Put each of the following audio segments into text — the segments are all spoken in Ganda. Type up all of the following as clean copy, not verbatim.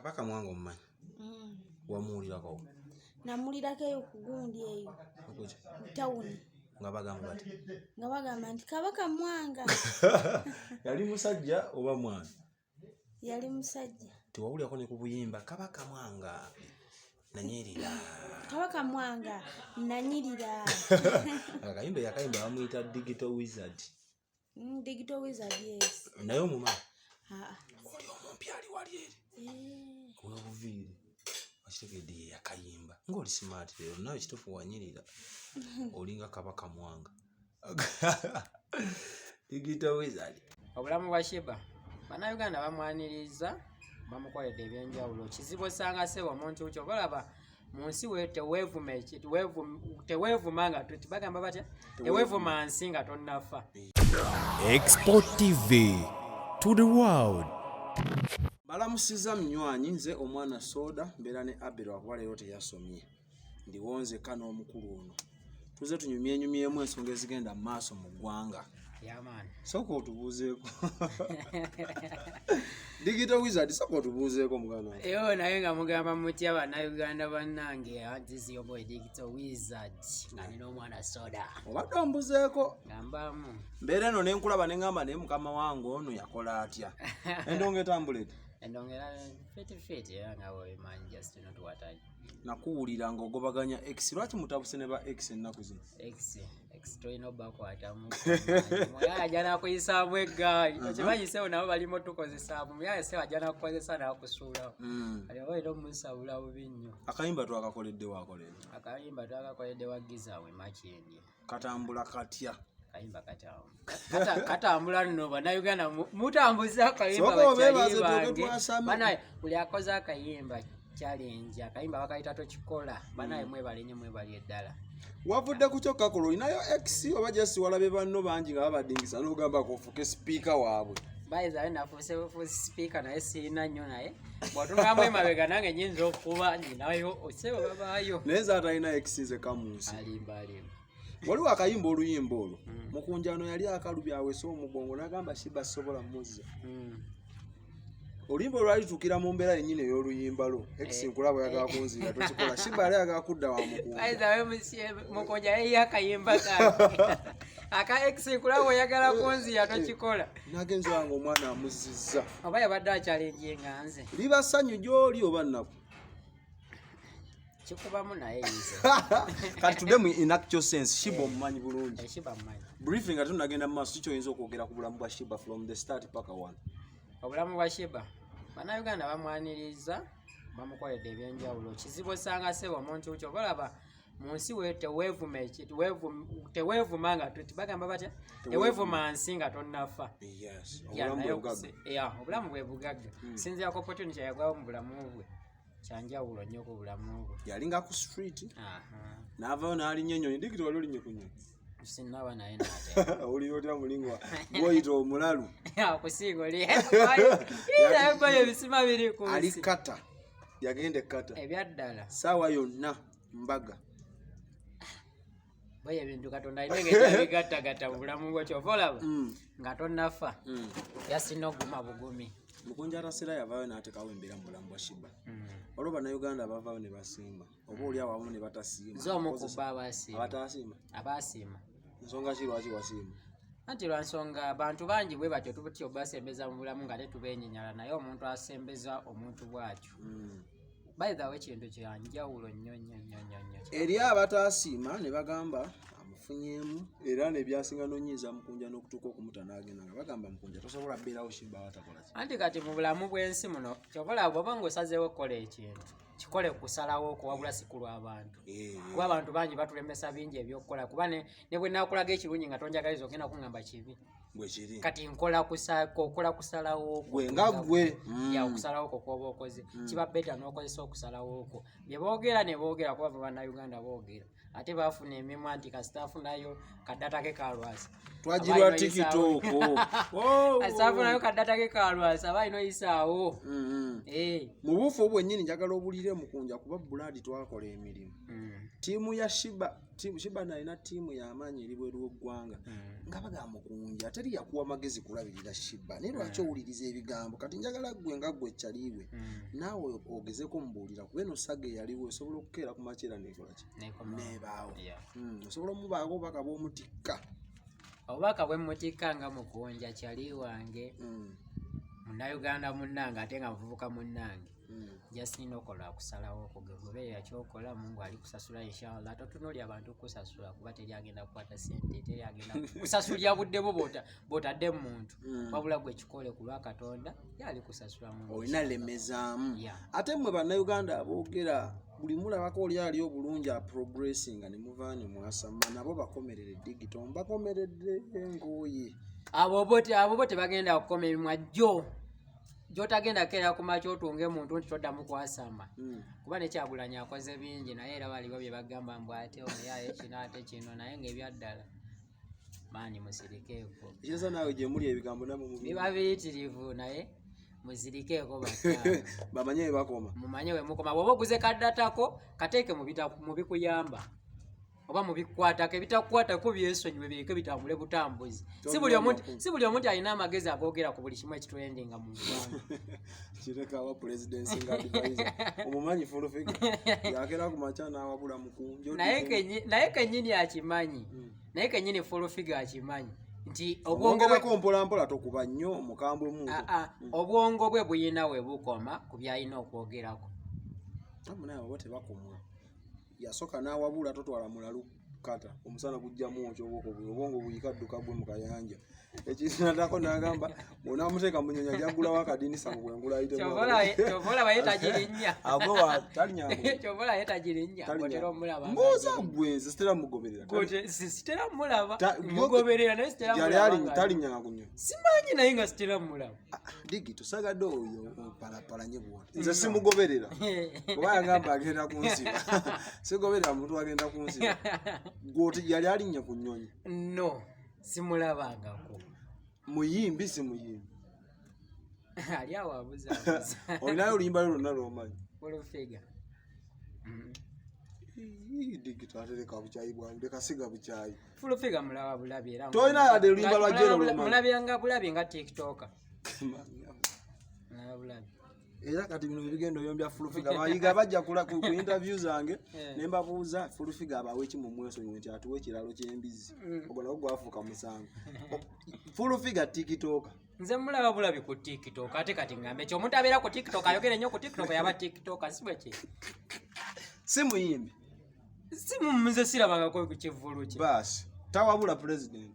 Kabaka Mwanga omumanyi? Wamuwulirako? Namulirako eyo ku gundi eyo. Okuki? Mu tawuni. Nga bagamba bati? Nga bagamba nti Kabaka Mwanga. Yali musajja oba mwana? Yali musajja. Tewawulirako ne ku buyimba Kabaka Mwanga nanyirira? Kabaka Mwanga nanyirira. Akayimba yakayimba bamuyita Digital Wizard. Digital Wizard, yes. Naye omumanyi? Aa. Oli omumpi ali wali eri. Eh. Obuviiri. Okitegedde, ye yakayimba. Ng'oli smart leero, nawe kituufu wanyirira. Olinga Kabaka Mwanga. Digital Wizard. Obulamu bwa Sheebah, Bannayuganda bamwaniriza, bamukoledde ebyenjawulo. Kizibu osanga ssebo omuntu kyova olaba mu nsi teweevuma nga bagamba batya, teweevuma nsi nga tonnafa. Export TV to the world. Balamusiza munywanyi, nze omwana Soda, mbeera ne Abel akuba leero teyasomye. Ndiwo nzekka n'omukulu ono. Tuze tunyumyenyumyemu ensonga ezigenda mu maaso mu ggwanga. Yamaani. Sooka otubuuzeeko. Digital Wizard, sooka otubuuzeeko muganda wange. Eyo naye nga mugamba mutya Bannayuganda bannange? This is your boy Digital Wizard nga nina omwana Soda. Obadde ombuzeeko. Nga mbaamu. Mbeera eno ne nkulaba ne ŋŋamba, naye mukama wange ono yakola atya? Endongo etambula eti? Endongo era fiti fiti, era nga bwebimanyi, just not what I Nakuwulira ng'ogobaganya ex. Lwaki mutabuse ne ba ex ennaku zino? Ex, ex tolina obbakwatamu. Muyaye ajja nakuyisaamu eggaali. Okimanyi sewo nabo balimu tukozesaamu. Muyaye sewo ajja nakukozesa nakusuulawo. Kati oba olina omusabula bubi nnyo. Akayimba twakakoledde wakoledde? Akayimba twakakoledde wa Gizawe Makindye. Katambula katya? Kayimba katambula nno. Bannayuganda mutambuze akayimba. Sooka obeebaze. Bakyali Tuuke bange. twasame. Banaye, buli akoze akayimba challenge, akayimba bakayita Tokikola. Banaye mwebale nnyo, mwebali eddala. Wavudde ku kyokkakola, olinayo ex oba just walabe banno bangi nga babadingisa n'ogamba kofuke sipiika waabwe? Bayizayo nafuuse bufuusi sipiika, naye sirina nnyo, naye bw'otunulamu emabega nange nyinza okuba nyinayo osebo babaayo. Naye nze atalina ex nzeka mu nsi. Alimba, alimba. Waliwo akayimba, oluyimba olwo mukunjano yali akalubya awese omugongo n'agamba Sheebah sobola muzza. Oluyimba olwali tuukira mu mbeera yennyini ey'oluyimba lwo, ex nkulaba oyagala kunzira, tokikola. Sheebah yali ayagala kudda wa mukunja. Bayizawe mukunja yeyi akayimba kange aka ex nkulaba oyagala kunziya, tokikola. Nagenzi wange omwana amuzizza. Oba yabadde akyalenje nga nze. Liba ssanyu gy'oli oba nnaku? Kikubamu naye nze. Kati tudde mu in actual sense, Sheebah omumanyi bulungi? E Sheebah mmanyi. Briefly, nga tunagenda mu maaso, kiki oyinza okwogera ku bulamu bwa Sheebah from the start paka one? Obulamu bwa Sheebah, Bannayuganda bamwaniriza, bamukoledde ebyenjawulo. Kizibu osanga sebo omuntu kyova olaba mu nsi teweevuma nga bagamba batya, teweevuma nsi nga tonnafa. Yes. Ya, Obulamu naye bwe bugagga. Ya, obulamu bwe bugagga. Sinzira ku opportunity yagwawo mu bulamu bwe, kyanjawulo nnyo ku bulamu bwe. Yalinga ku street Aha. n'avaayo n'alinnya ennyonyi. Dikiti, wali olinnye ku nnyonyi? Sinaba, naye nate. Owulira otya mulingwa gwoyita omulalu? Akusinga oli naye ebisima biri ku Ali nsi. Kata, yagenda ekkata. Ebyaddala. Saawa yonna mbaga. Bwe ebintu Katonda alina engeri abigattagatta mu bulamu bwo, kyova olaba nga tonnafa yasina oguma bugumi. Mukunja atasera yavaayo n'ateekawo embeera mu bulamu bwa Sheebah. Waliwo Bannayuganda abavaayo ne basiima, oba oli awo abamu ne batasiima. Nze omu ku bo abaasiima. Abatasiima? Abaasiima. Nsonga ki lwaki wasiima? Anti lwa nsonga abantu bangi bwe batyo tubutya obasembeza mu bulamu nga tetubenyinyala, naye omuntu asembeza omuntu bw'atyo, by the way, kintu kyanjawulo nnyo nnyo nnyo nnyo nnyo. Eri abatasiima ne bagamba amufunyeemu, era nebyasinga nonyiiza Mukunja n'okutuuka okumuta n'agenda, nga bagamba Mukunja tosobola beerawo Sheebah watakola ki. Anti kati mu bulamu bw'ensi muno, kyova olaba bw'oba ng'osazeewo okukola ekintu, kikole kusalawo okwo, wabula si ku lw'abantu, kuba abantu bangi batulemesa bingi ebyokukola, kuba ne bwe naakulaga ekirungi nga tonjagaliza, ogenda kuŋŋamba kibi. Bwe kiri. Kati nkola okola kusalawo okwo. Gwe nga gwe. Ya, okusalawo okwo kwoba okoze kiba better n'okozesa okusalawo okwo. Bye boogera ne boogera, kuba bannayuganda boogera, ate baafuna emimwa nti kasita afunayo kadata ke kalwasa. Twagirwa TikTok. Oh. Kasita afunayo kadata ke kalwasa, aba alina oyisaawo. Eh. Mu buufu bwennyini njagala obulire Mukunja, kuba Buladi twakola emirimu. Ttiimu ya Sheebah, Tiimu Sheebah alina ttiimu y'amaanyi eri bweru w'eggwanga nga bagamba Mukunja teri yakuwa magezi kulabirira Sheebah, naye lwaki owuliriza ebigambo? Kati njagala ggwe nga ggwe kyaliwe naawe ogezeko mubuulira, kuba eno saga eyaliwo esobola okukeera ku makya era nekola ki, nebaawo. Osobola omubaako obubaka bw'omutikka? Obubaka bwe mmutikka nga Mukunja kyali wange, Munnayuganda munnange, ate nga muvubuka munnange, just nina okola kusalawo okugegoberera kyokola, Mungu ali kusasula inshallah. Totunuulya abantu kusasula, kuba teri agenda kukwata sente, teri agenda kusasulya budde bwo bw'otadde mu muntu, wabula gwe kikole ku lwa Katonda, ye ali kusasula Mungu. Olina lemezaamu. Yeah. Ate mmwe Bannayuganda aboogera, buli mulabako oli ali obulungi aprogressinga ne muvaa ne mwasama, nabo bakomerere digito, mbakomeredde engoye. Abo bo tebagenda kukoma emimwa jjo gyotagenda keera ku makya otunge muntu nti toddamu kwasama, kuba nekyagulanyi akoze bingi, naye era baliwo bye bagamba mbu ate omuyaye kino ate kino, naye ngaebyaddala maani musirikeeko. Ekirasa naawe gye muli ebigambo namwe biba biyitirivu, naye muzirikeeko bataano. Bamanye bwe bakoma. Mumanye we mukoma. Bw'oba oguze kaddatako, kateeke mu bikuyamba oba mu bikukwatako. Ebitakukwatako byesonyiwe, bireke bitambule butambuzi. Si buli omuntu alina amagezi agoogera ku buli kimu ekitrendinga mu ggwanga. Kireka aba presidency nga advisor omumanyi Full Figure yakera ku makya n'awabula Mukunja. Naye kennyini akimanyi, naye kennyini Full Figure akimanyi nti obwongo bwe obwongerako mpola mpola, tokuba nnyo mukambwe muntu. Ah, ah, obwongo bwe buyina we bukoma ku byalina okwogerako. Naye abo tebakomwa. Yasooka n'awabula totwala mulalu kata omusana gujjamu okyo obwoko bwe obwongo buyika dduka gwe mu kayanja. Ekisinatako n'agamba bw'onaamuteeka mu nnyonyi ajagulawo akadinisa mu bwengula ayitemu. Kyova olaba ye tagirinnya. Agwe talinnya. Kyova olaba ye tagirinnya. Otera omulaba nga Mbuuza agirinnya. gwe, nze sitera mugoberera. Sitera mulaba mugoberera, naye sitera Yali mulaba talinnyanga ku nnyonyi. Simanyi, naye nga sitera mulaba. Digi tosagadde oyo opalapalanye bwoti. Nze simugoberera kuba yagamba agenda kunsiba. Sigoberera muntu agenda kunsiba. Gwoti yali alinnya ku nnyonyi? No, simulabangako. Muyimbi si muyimbi? Ali awo abuzaabuza. Olinayo oluyimba lwe lwonna lwomanyi? Full Figure. Digi tatereka bukyayi bwange, leka siga bukyayi. Full Figure mulaba bulabi era Tolina yadde oluyimba lwa Jero lwomanyi? Mulabiranga bulabi nga TikToker, mulaba bulabi. Era kati bino ebigenda oyombya Full Figure, bayiga bajja ku interview zange ne mbabuuza Full Figure abawe ki mumwesonyiwe, nti atuwe ekiralo ky'embizzi. Ogwo nagwo gwafuuka musango. Full Figure TikToker? Nze mulaba bulabi ku TikTok. Ate kati ngambe ki? Omuntu abeera ku TikTok, ayogera ennyo ku TikTok, yaba TikTok, si bwe ki? Si muyimbi? Si nze sirabangako ku kivvulu kye. Baasi tawabula president?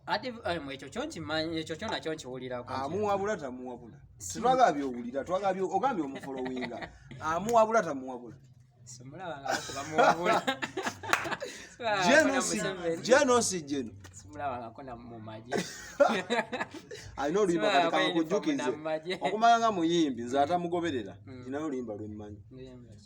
Ate ekyo kyo nkimanyi, ekyo kyo nakyo nkiwulirako. Amuwabula tamuwabula? Tetwagala byowulira, twagala ogambye omufollowinga. Amuwabula tamuwabula? Simulabangako kubamuwabula. Jeno si jeno si jeno? Simulabangako na mu magye. Alina oluyimba kati Simulabangako kankujjukize. uniform na mu magye. Okumanya nga muyimbi, nze atamugoberera, ninayo oluyimba lwemmanyi.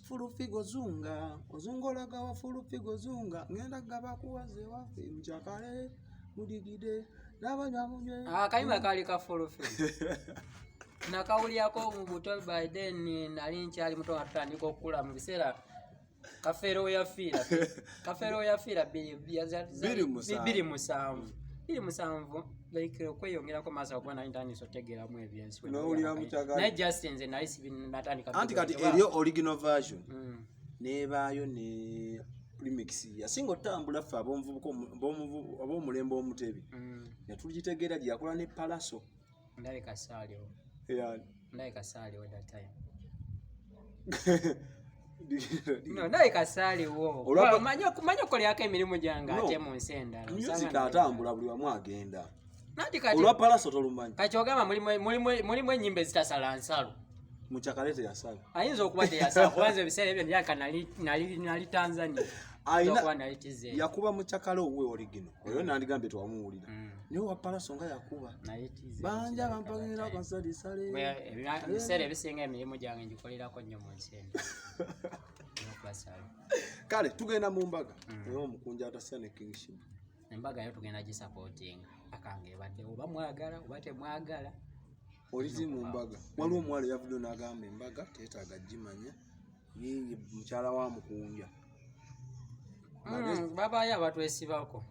Full Figure ozunga ozunga, olagawa? Full Figure ozunga, ngenda gaba kuwaze waffe mukyakale mudigide n'abanywa munywe. Akayimba kaali ka Full Figure nakawulyako mu buto. By then nali nkyali muto nga tutandika okukula, mu biseera Kafeero we yafiira. Kafeero we yafiira 2007. 2007, 2007, like okweyongerako maaso, kuba nali ntandise otegeeramu ebyensi. N'owulira mukyakale. Naye just nze nali natandika Anti kati eriyo original version nebaayo ne remix yasinga otambula. Ffe ab'omuvubuka ab'omulembe omutebi netugitegeera gye yakola ne Palaso. Ndabika saaliwo. Yani. Ndabika saaliwo that time. No, ndabika saaliwo. Manyi okukolerako emirimu gyange ate mu nsi endala. Music Osanga atambula buli wamu agenda. Nanti kati Olwa Palaso tolumanyi? Kati ogamba mulimu ennyimba ezitasala nsalo. Mukyakale teyasala. Ayinza okuba teyasala, kuba nze ebiseera ebyo ndyaka nali Tanzania. Ayinza okuba nali TZ. Yakuba mukyakale owuwe original oyo, nandigambye tewamuwulira, naye owa Palaso nga yakuba. Nali TZ. Banja bampagira kasalisale. Ebiseera ebisinga emirimu gyange ngikolerako nnyo mu nsi eno. Okuba saali. Kale tugenda mu mbaga, naye omukunja atasa ne King Sheebah. Embaga yo tugenda gisupportinga akanga ebadde, oba mwagala oba temwagala. Olizi mu mbaga, waliwo omuwala eyavuddeyo n'agamba embaga teetaaga gimanya, yeye mukyala wa Mukunja. Babaayo abatwesibako.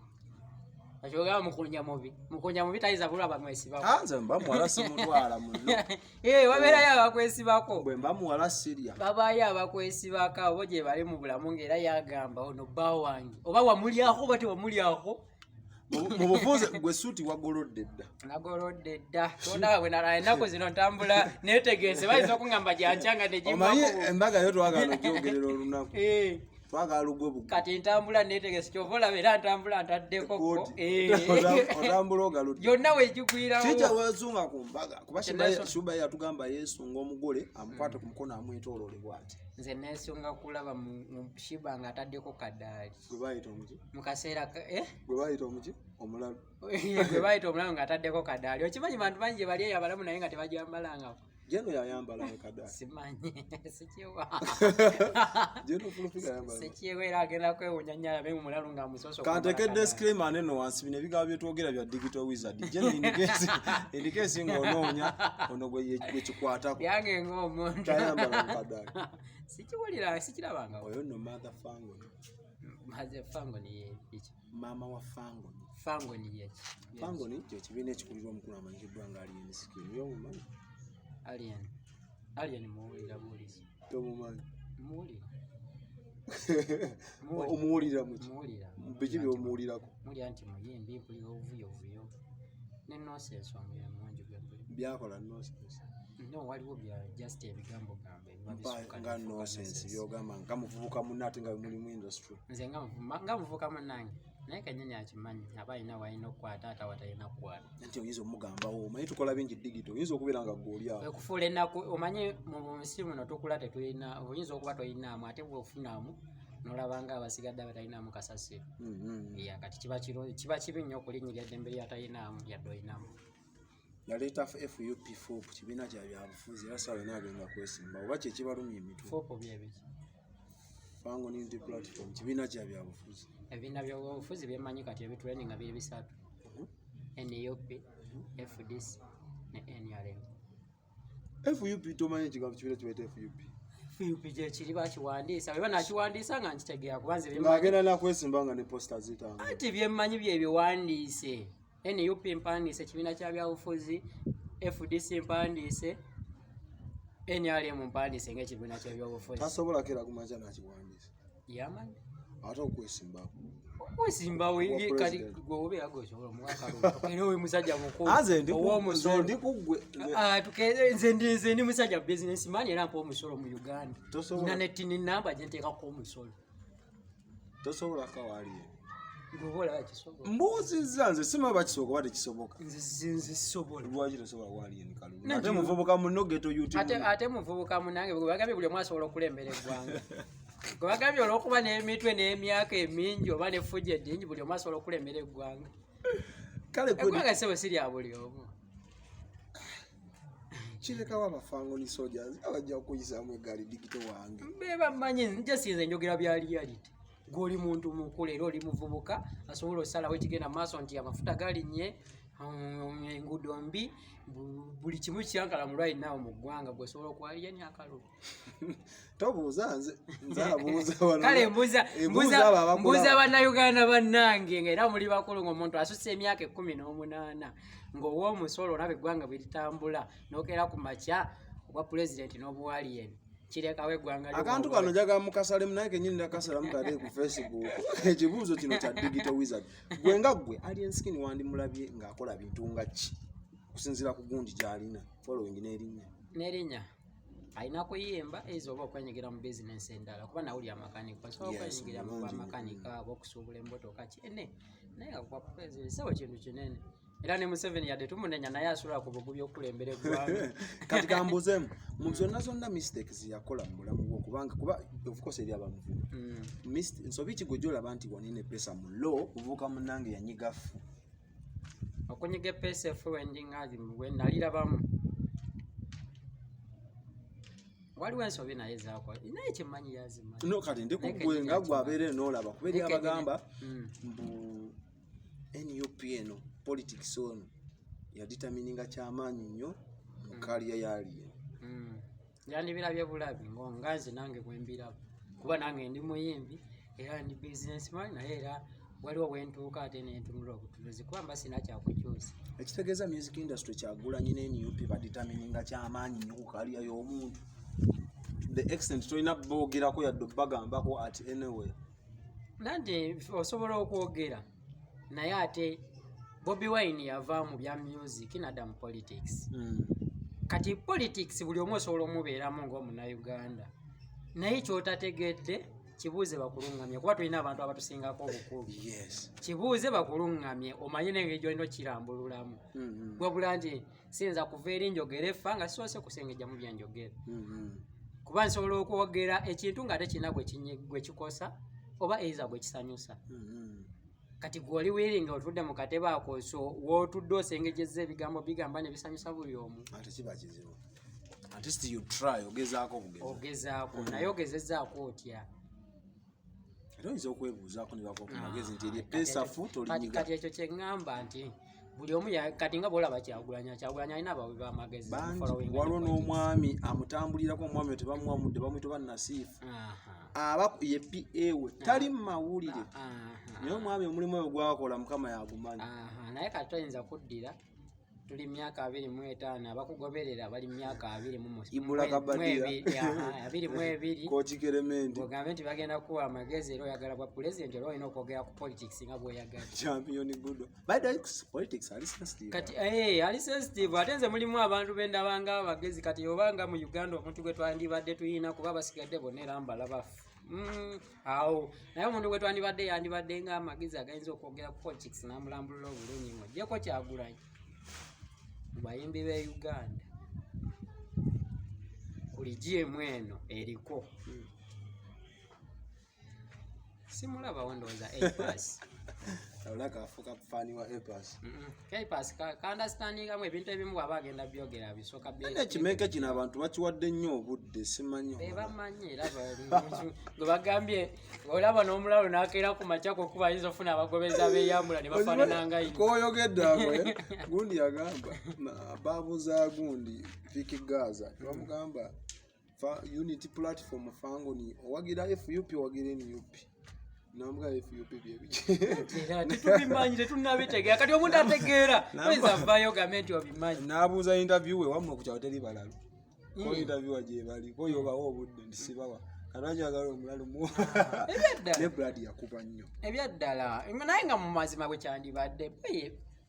Akyogamba mukunja mubi, mukunja mubi tayinza kulaba mwesibako. Ah, nze mba muwala simutwala muno. Eh, wabeerayo abakwesibako. Bwe mba muwala sirya. Babaayo abakwesibako abo gye bali mu bulamu ng'era yagamba ono bba wange, oba wamulyako oba tewamulyako. Mu bufunze gwe suuti wagolodde dda. Nagolodde dda, tondaba bwe nalala ennaku zino ntambula neetegeese, bayinza okungamba gyankyanga Omanyi negimbaako. embaga yo twagala ogyogerera olunaku. Eh. Twagala lugwe bugwe. Kati ntambula neetegese, kyova olaba era ntambula ntaddeko ko. Kkooti. Eh. Otambula ogaludde. Yonna wegigwirawo. Kijja weesunga ku mbaga kuba Kye Shuba yatugamba yeesunga omugole amukwate ku mukono amwetooloole bw'ati. Nze neesunga kulaba mu Shiba nga ataddeko kadaali. Gwe bayita omuki? Mu kaseera eh? Gwe bayita omuki? Omulalu. Gwe bayita omulalu ng'ataddeko kadaali. Okimanyi bantu bangi gye bali eyo abalamu naye nga tebajambalangako. Jeno yayambala kadaali. Simanyi, sikiwa. Jeno Fulfiga yayambala. Sikiwa era agenda kwewuunya nnyo alabe omulalu ng'amusoose okwambala Kanteeke kadaali. disclaimer neno wansi, bino ebigambo bye twogera bya digital wizard. Jeno in case ng'onoonya ono gwe kikwatako. Byange ng'omuntu. Tayambala kadaali. Sikiwulira, sikirabanga. Oyo nno Mother Fangoni. Mother Fangoni ye ki? Maama wa Fangoni. Fangoni ye ki? Fangoni kye kibiina ekikulirwa omukulu amanyikiddwa nga Alien Skin. Yo omumanyi? Alien. Alien muwulira buwulizi. Tomumanyi? Muwulira. Omuwulira muki? Muwulira. Biki by'omuwulirako? Muwulira nti muyimbi, mpulira obuvuyovuyo. Ne nonsense wange mungi gwe mpulira. Byakola nonsense. No, waliwo bya just ebigambo gambo ebiba Mpa bisuka nga nebifuuka nonsense nonsense. by'ogamba nga muvubuka munne ate nga muli mu industry. Nze nga muvubuka munnange naye kennyini akimanyi aba alina w'alina okukwata ate awatalina kukwata. Nti oyinza omugambawo, omanyi tukola bingi digital, oyinza okubeera nga ggwe oli awo. Okufuula ennaku, omanyi mu nsi muno tukula tetulina, oyinza okuba tolinaamu ate bw'ofunamu n'olaba nga abasigadde abatalinamu kasasiro. Yeah, kati kiba kibi nnyo okulinnyirira eddembe ly'atalinaamu yadde olinamu. Yaleeta FUP FUP kibiina kya byabufuzi era ssaawa yonna agenda kwesimba oba kye kibalumya emitwe. FUP bye biki? Fangoni Unity Platform kibiina kya byabufuzi. Ebibiina by'obufuzi bye mmanyi kati ebitrending nga biri bisatu. NUP, FDC ne NRM. FUP tomanyi ekigambo kibiina kye bayita FUP? FUP gye kiri bakiwandiisa, bwe banaakiwandiisa nga nkitegeera kuba nze byemmanyi. Ng'agenda nakwesimba nga ne poster zitambula. Anti byemmanyi bye biwandiise. NUP mpandiise kibiina kya byabufuzi, FDC mpandiise, NRM mpandiise ng'ekibiina ky'ebyobufuzi. Tasobola keera ku makya n'akiwandiisa. Yamanyi. Ate okwesimbawo. Okwesimbawo Obwa kati president. gwe obeera gwe osobola omuwa akalulu. Era oyo musajja mukulu. Nze ndi Ow'omusolo. ndi ku ggwe. Ah, nze ndi musajja businessman era mpa omusolo mu Uganda. Tosobola. Nina ne TIN number gye nteekako omusolo. Tosobola kawaaliyo. Gwe oba olaba kisobola. Mbuuzizza nze simanyi bakisoboka oba tekisoboka. Nze sisobola. Lwaki tosobola waaliyo ni kalulu? Ate muvubuka munno ghetto youth munno. Ate muvubuka munnange gwe bagambye buli omu asobola okulembera eggwanga. Gwe bagambye olw'okuba n'emitwe n'emyaka emingi oba n'effujjo eddingi buli omu asobola okulembera eggwanga. Kale Eggwanga ssebo si lya buli omu. Kirekawo abafangoni soldiers abajja okuyisaamu eggaali digital wange. Be bamanyi nje sinze njogera bya reality. Gwe oli muntu mukulu era oli muvubuka asobola osalawo ekigenda mu maaso nti amafuta galinnye, enguudo mbi, buli kimu kyankalamu right now mu ggwanga gwe osobola okuwalira ni akalulu. Tobuuza nze, nze abuuza wano. Kale Eh, buuza abo abakulaba. mbuuza bannayuganda bannange nga era muli bakulu ng'omuntu asusse emyaka 18 ng'owa omusolo olaba eggwanga bwe litambula n'okeera ku makya obwa pulezidenti n'obuwaliyeni kirekawo eggwanga lyo Akantu kano njagala mukasalemu naye kennyini ndakasalemu kale ku Facebook. Ekibuuzo kino kya digital wizard. Gwe nga ggwe Alien Skin wandimulabye ng'akola bintu nga ki? Okusinziira ku gundi gy'alina, following n'erinnya. N'erinnya alina kuyimba eiza oba okwenyigira mu bizinensi endala kuba nawulira makanika osobola okwenyigira mu Mulungi. bwamakanika oba okusuubula emmotoka kinene naye nga kuba pulezidenti sebo kintu kinene era ne Museveni yadde tumunenya naye asula ku bugubi okulembera eggwanga. Kati kambuzeemu mu zonna zonna mistakes yakola mu bulamu bwo kubanga kuba of course eri abamuvubuka. Nsobi ki gwe gy'olaba nti wanina epesa mu law muvubuka munnange yanyiga ffu? Okunyiga epesa efu wendinga bwe nalirabamu waliwo ensobi naye zakola naye kyemmanyi yazimanyi. No kati ndi Naye ku ggwe kennyini nga ggwe akimanyi. abeera eno n'olaba kuba eri Naye kennyini- abagamba mbu NUP eno politics ono yadetermininga kyamaanyi nnyo mu career ya Alien. Yandibirabye bulabi nga nze nange bwe mbiraba kuba nange ndi muyimbi Era ndi businessman, naye era waliwo wentuuka ate nentunula obutunuzi, kuba mba sina kyakukyusa. Ekitegeeza music industry Kyagulanyi ne NUP badetermininga kyamaanyi nnyo ku career y'omuntu, to the extent tolina boogerako yadde obbagambako at anyway. Nanti osobola okwogera, naye ate Bobi Wine yava mu bya music nadda mu politics. Kati politics buli omu osobola omubeeramu ng'omunnayuganda, naye kyotategedde kibuuze bakuluŋŋamye, kuba tulina abantu abatusingako obukulu. Kibuuze bakuluŋŋamye, omanye n'engeri gyolina okirambululamu. Wabula nti siyinza kuva eri njogera efa nga sisoose kusengejjamu byenjogera, kuba nsobola okwogera ekintu nga ate kirina gwe kikosa oba eiza gwe kisanyusa. Kati gwe oli willing, otudde mu katebe ako, so wootudde osengejeza ebigambo bigamba ne bisanyusa buli omu. Ate kiba kizibu. At least you try, ogezaako obugezi. Ogezaako, naye ogezezaako otya? Era oyinza okwebuuzaako ne bakuwa ku magezi nti eri epeesafu tolinyiga. Kati ekyo kyeŋŋamba nti buli omu kati nga bwolaba Kyagulanya, Kyagulanya alina abawi b'amagezi. Bangi. Following Waliwo ne politics. n'omwami amutambulirako, omwami oyo tebamuwamudde, bamuyita oba Nasiifu. Aba ye PA we, tali mu mawulire, naye omwami omulimu oyo gwakola Mukama yagumanyi. Aha, naye kati toyinza kuddira, tuli myaka 25, abakugoberera bali myaka abiri mu Ibula Kabadia. Aha, 22. Koki Keremendi. Ogambe nti bagenda kuwa amagezi, era oyagala bwa pulezidenti, era olina okwogera ku politics nga bw'oyagala. Champion gudo, by the way, politics ali sensitive. Kati ali sensitive, ate nze mulimu abantu bendabanga abagezi. Kati obanga mu Uganda omuntu gwe twandibadde tuyina, kuba basigadde bonna era mbalaba awo, naye omuntu gwe twandibadde yandibadde nga amagezi agayinza okwogera ku politics n'amulambulula obulungi, ng'oggyeko Kyagulanyi, mu bayimbi b'e Uganda ku regime eno eriko, simulabawo, ndowooza A Pass. Olaka afuuka fan wa A Pass. A Pass kaunderstandingamu ebintu ebimu, bw'aba agenda byogera bisooka Naye ekimeke kino abantu bakiwadde nnyo obudde, simanyi. Be bamanyi era gwe bagambye olaba n'omulalo n'akeera ku makya kuba ayinza ofuna abagobeza abeyambula ne bafaanana nga ye. Koyogedde ako, eh, gundi yagamba babuuza gundi Fik Gaza, bamugamba Unity Platform Fangoni, owagira FUP, owagira NUP? Namugamba FUP byebiki? Era tetubimanyi, tetunnabitegeera. Kati omuntu ategeera oyinza avaayo ogambe nti obimanyi. N'abuuza interview we wammwe ku kyalo teri balalu ko interviewer gye bali ko yobawa obudde nti sibawa, kati lwaki omulalu mu Ebyaddala. Ne Brad yakuba nnyo. Ebyaddala, naye nga mu mazima bwe kyandibadde,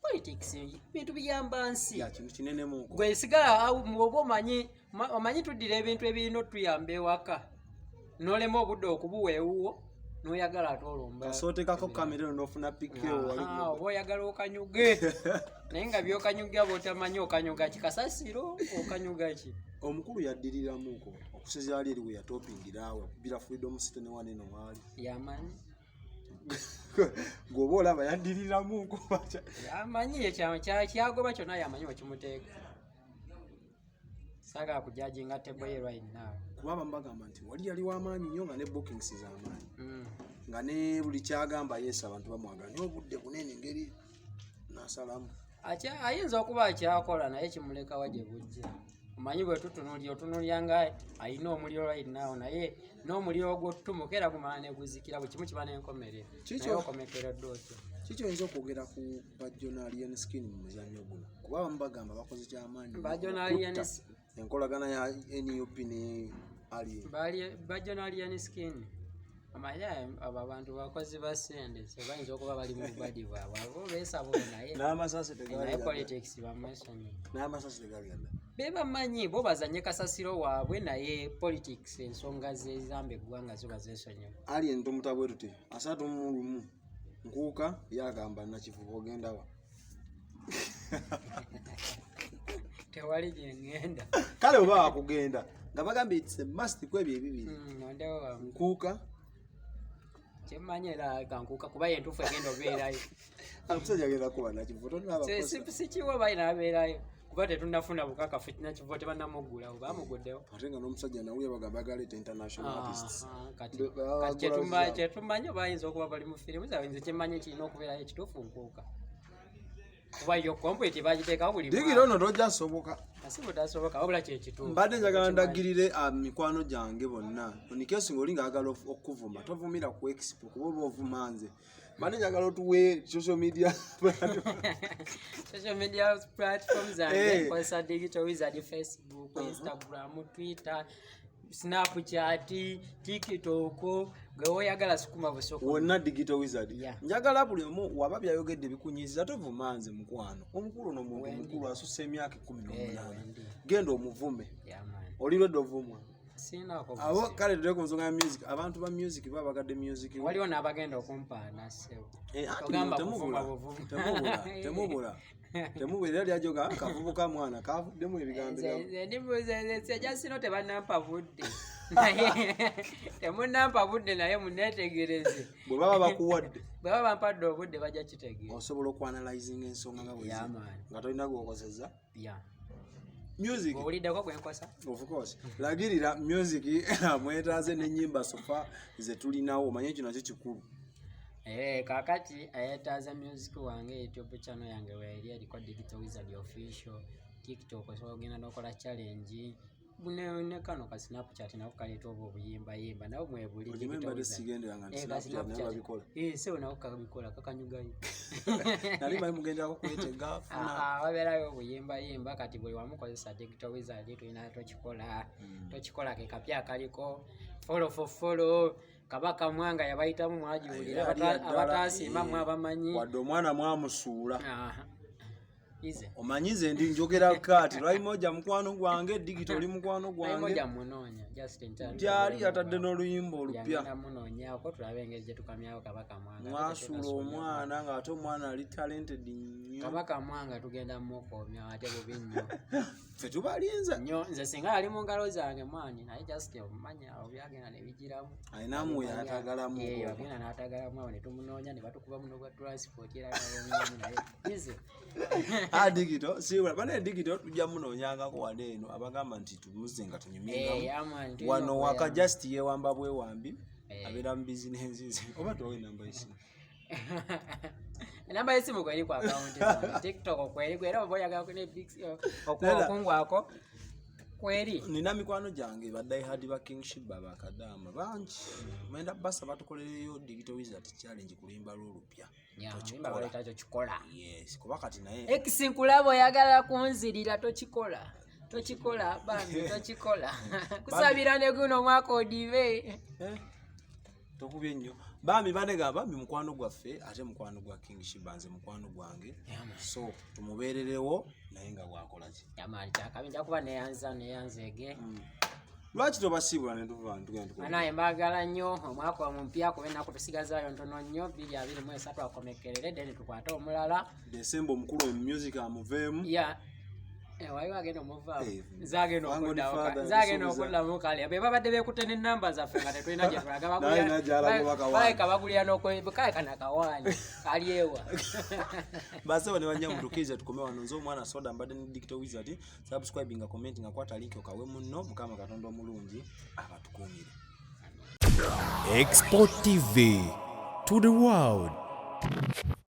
politics bintu biyamba nsi. Ya, kintu kinenemuko. Gwe sigala awo, oba omanyi omanyi tuddira ebintu ebirina otuyamba ewaka, n'olema obudde okubuwa ewuwo, n'oyagala ate olomba. Kasootekako kamera eno n'ofuna pike. Aha, oba oyagala okanyuge, naye nga byokanyuga bwotamanyi okanyuga ki, kasasiro okanyuga ki? Omukulu yaddiriramuko okusinziira ali eri we yatopingirawo akubira Freedom City ne waneno waali. Yamanyi. Gweoba olaba yaddiriramuko. Yamanyi ye kyagoba kyonna, yamanyi wekimuteeka. Saagala kujudginga table ye right now. Kuba abamu bagamba nti wali yali w'amaanyi nnyo, nga ne bookings z'amaanyi, nga ne buli kyagamba yesu abantu bamwagala, naye obudde bunene engeri n'asalamu. Ayinza okuba akyakola, naye kimulekawa gye bujja. Omanyi bwe tutunulira, otunulira nga alina omuliro right now, naye n'omuliro ogw'ottumuka era gumala ne guzikira. Buli kimu kiba n'enkomerero. Kikyo. Naye okomekeredde otyo? Kiki oyinza okwogera ku Bajjo ne Alien Skin mu muzannyo guno? Kuba abamu bagamba bakoze kyamaanyi Bajjo ne Alien okutta enkolagana ya NUP ne Alien. Bajjo ne Alien Skin, omanyi abo abantu bakozi ba ssente, so bayinza okuba bali mu bubadi bwabwe, abo beesaba naye N'amasasi naye tegali. Politics bamwesonyi. N'amasasi tegali ddala. Be bamanyi bo bazanye kasasiro waabwe, naye politics ensonga zezamba eggwanga zo bazeesonyiwa. Alien tumuta bwe tuti 31 nkuuka yagamba Nakivubo, ogenda wa? Tewali gye ŋŋenda. Kale oba wakugenda nga bagambye it's a must ku ebyo ebibiri. Nondewo wamu. Nkuuka. Kyemmanyi era kankuuka, kuba ye entuufu egenda obeerayo. Omusajja agenda kuba Nakivubo tonalaba. Sikiwa balina abeerayo, kuba tetunnafuna bukakafu Nakivubo tebannamuggulawo, bamuguddewo. Ate nga n'omusajja nawulira bagamba agaleeta international artists. Aha, kati Baba kati bagula zaabwe. Kyetumanyi bayinza okuba bali mu firimu zaabwe. Nze kyemmanyi kirina okubeerayo ekituufu nkuuka. Kuba yo complete bagiteekawo buli Digira ono tojja soboka. Asi butasoboka, wabula kyekituufu. Mbadde njagala ndagirire mikwano gyange bonna. Onikesi ng'oli ng'ayagala okuvuma, tovumira ku expo kuba oba ovuma nze. Mbadde njagala otuwe social media. Social media platform zange Eh. nkozesa Digital Wizard, Facebook, Instagram, Twitter, Snapchat, TikTok, gwe woyagala sukuma busoko. Wonna Digital Wizard. Yeah. Njagala buli omu waba byayogedde bikunyiiza tovuma nze mukwano. Omukulu ono muntu Wendi. mukulu asussa emyaka 18. Wendi. Genda omuvume. Yeah, man. Oli lwedde ovumwa. Sinaako Abo buzibu. kale tudde ku nsonga ya music. Abantu ba music baba bagadde music. Waliwo n'abagenda okumpaana ssebo. Eh, anti Ogamba temubula, kuvuma buvuma. temubula, temubula, temubula. Era lyajoga kavubuka mwana kavuddemu ebigambo Nze ndi nze jasino tebannampa budde, naye temunnampa budde, naye muneetegereze. Bwe baba bakuwadde, Bwe baba bampadde obudde bajja kitegeera. Osobola okuanalyzinga ensonga nga bwe Yeah, ziri, man. nga tolina gwokozesa Yeah. music. Bw'owuliddeko gwenkosa. Of course, lagirira music mwetaaze n'ennyimba so far ze tulinawo, omanye ekyo nakyo kikulu. Eh, kakati ayetaaza music wange, YouTube channel yange weeri eriko Digital Wizard Official. TikTok osobola ogenda n'okola challenge ne kano ka Snapchat nako kaleeta oba obuyimbayimba nabo mwebuli. Ogimanyi Digital mbadde Wizard. sigenderanga nti Eh, ka Snapchat nayo Snapchat. babikola. Eh, sebo nako kabikola kakanyugayo. Nali manyi mugenderako kwetega funa. Ah, ah, wabeerayo obuyimbayimba. Kati buli wamukozesa Digital Wizard tulina tokikola. Tokikola ke kapya akaliko follow for follow. Kabaka Mwanga yabayitamu mwagiwulira. Era ali addala, Abatasiima eh, mwabamanyi. Wadde omwana mwamusuula. Aha. Ize. Omanyi nze ndi njogera kaati lwaimoja mukwano gwange Digital, oli mukwano gwange. Moja munoonya Justin Tano. Gyali atadde n'oluyimba olupya. Yangenda munoonyaako tulabe engeri gye tukamyawo Kabaka Mwanga. Mwasuula omwana ng'ate omwana ali talented nnyo. Kabaka Mwanga tugenda mukomya ate bubi nnyo. Ffe tubalinze. Nnyo nze singa ali mu ngalo zange mwani, naye just omumanya awo byagenda ne bigiramu. Alinamu yatagalamu. Eh, wagenda n'atagalamu awo ne tumunoonya ne batukubamu n'obwa transport era n'abamuyemu, naye ize. Ah, Digital siibula bane. Digital tujja munoonyangako wano eno abagamba nti tumuze nga Eh, tunyumyengamu. yeah, man, tulina Wano waka okweyamba. just yewamba bwewambi. Eh. Abeera mu bizinensi ze oba tuwawe enamba y'essimu. Enamba y'essimu kweri ku akawunti zange, TikTok kweri era oba oyagala ne Neda. okungwako kweri. Nina mikwano gyange ba diehard ba King Shiba bakadaama bangi, menda basa batukolereyo Digital Wizard challenge ku luyimba lw'olupya. Oluyimba lwaleeta tokikola. Yes, kuba kati naye Ex nkulaba oyagala kunzirira, tokikola, tokikola bambi, tokikola. Kusabira ne guno omwaka odibe. Eh, tokubye nnyo bambi banega bambi mukwano gwaffe ate mukwano gwa King Shiba, nze mukwano gwange, so tumubeererewo naye nga bwakola ki. Yamaani kyakabi nja kuba neyanza neyanzeege. Lwaki tobasiibula ne tuva tugenda tukola? Anaye mbaagala nnyo. Omwaka omupya kuba ennaku tusigazaayo ntono nnyo, 2023 akomekerere, then tukwate omulala. Desemba omukulu mu music amuveemu. Ya. Eh, waliwo agenda omuvaamu. Eh, Nze agenda Wango ni okuddawo father, nze agenda yasuubiza. okuddamu. Kale be babadde beekutte n'ennamba zaffe nga tetulina gye tulaga. Naye najja alaga kawaani. Baleka bagulira n'okwe kale kana kawaani kali ewa. Basebo ne bajja mutukkirize tukome wano. Nze omwana Soda mbadde ne Digital Wizard. Subscribe nga comment nga kwata link okawe munno. Mukama Katonda omulungi abatukuumire. Export TV to the world.